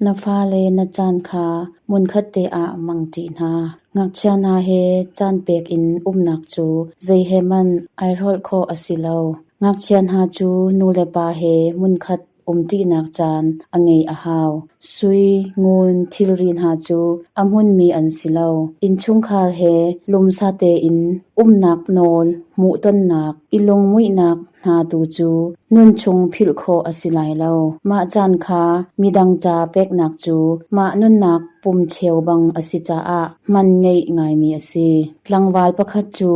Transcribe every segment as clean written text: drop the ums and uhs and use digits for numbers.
Na fale na caan kha hmunkhat te ah hmangṭi hna. Ngakchia hna he caan pek in umnak cu zei he hmanh airolh khawh a si lo. Ngakchia hna cu nulepa he hmunkhat umṭinak caan a ngeih a hau. Sui, ngun, thilri hna cu a hmunmi an si lo. Innchungkhar he lumsa tein umnak nawl hmuhtonnak, i lunghmuihnak hna tu cu nunchung philh khawh a si lai lo. Mah caan kha midang ca peknak cu mah nunnak pum cheubang a si caah man ngeih ngaimi a si. Tlangval pakhat cu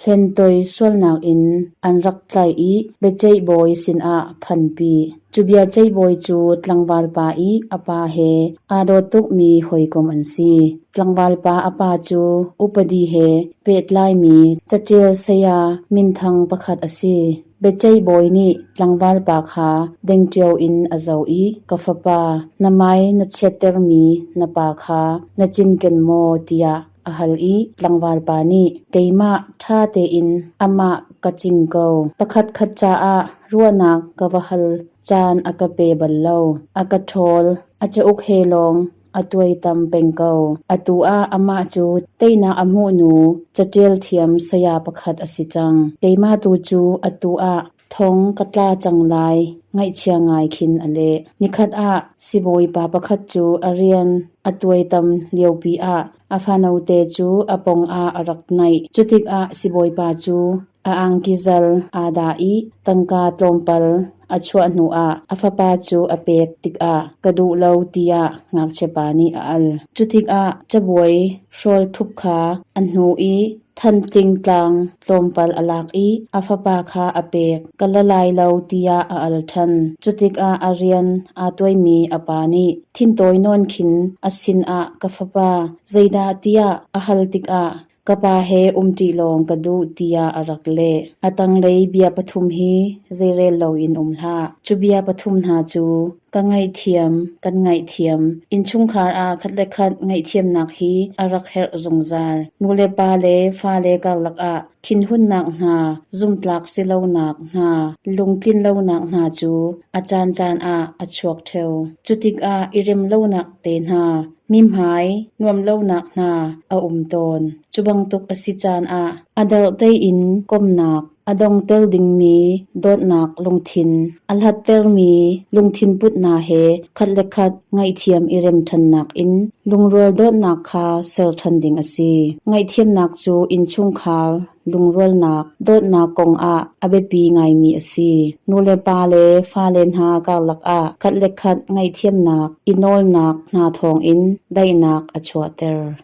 hlentoi sualnak in an rak tlaih i biaceih bawi sinah phanpi. Cu biaceih bawi cu tlangval pa i a pa he aa daw tukmi hawikom an si. Tlangval pa a pa cu upadi he pehtlaimi caṭial saya minthang pakhat a si. Biaceih bawi nih tlangval pa kha dengteo in a zoh i, "Ka fapa, na mai na chiattermi na pa kha na cinken maw?" tiah a hal i tlangval pa nih, "Keimah ṭha tein amah ka cing ko. Pakhatkhat caah ruahnak ka va hal caan a ka pe bal lo. A ka ṭhawl, a cauk he lawng a tuaitam peng ko. Atu ah amah cu teinak a hmuh hnu caṭial thiam saya pakhat a si cang. Keimah tu cu atu ah thong ka tla cang lai," ngaihchia ngai khin a leh. Nikhat ah sibawipa pakhat cu a rian a tuaitam liopi ah a fanote cu a pawngah a rak naih. Cutikah sibawipa cu a angki zal aa dah i tangka tlawmpal a chuah hnuah a fapa cu a pek tikah ka duh lo tiah ngakchiapa nih a al. Cutikah cabuai hrawl thup kha a hnuh i Thantling tlang tlawmpal a lak i a fapa kha a pek. Ka la lai lo tiah a al ṭhan. Cutikah a rian aa tuaimi a pa nih thintawi nawn khin a sinah ka fapa zeidah tiah a hal tikah ka pa he umṭi lawng ka duh tiah a rak leh. A tanglei bia pathum hi zeirel loin um hlah. Cu bia pathum hna cu ka ngaihthiam, kan ngaihthiam. Innchungkhar ah khat le khat ngaihthiamnak hi a rak herh zungzal. Nulepa le fale karlak ah thinhunnak hna, zumtlak si lonak hna, lungtlin lonak hna cu a caancaan ah a chuak ṭheo. Cutikah i rem lonak te hna, mi hmai nuamh lonak hna a um tawn. Cu bantuk a si caan ah a darh tein komnak, a dongter dingmi dawtnak lungthin, a hlattermi lungthin put hna he khat le khat ngaihthiam i rem ṭhannak in lungrual dawtnak kha ser ṭhan ding a si. Ngaihthiamnak cu innchungkhar lungrualnak, dawtnak kong ah a biapi ngaimi a si. Nulepa le fale hna karlak ah khat le khat ngaihthiamnak, i nawlnak hna thawngin daihnak a chuahter.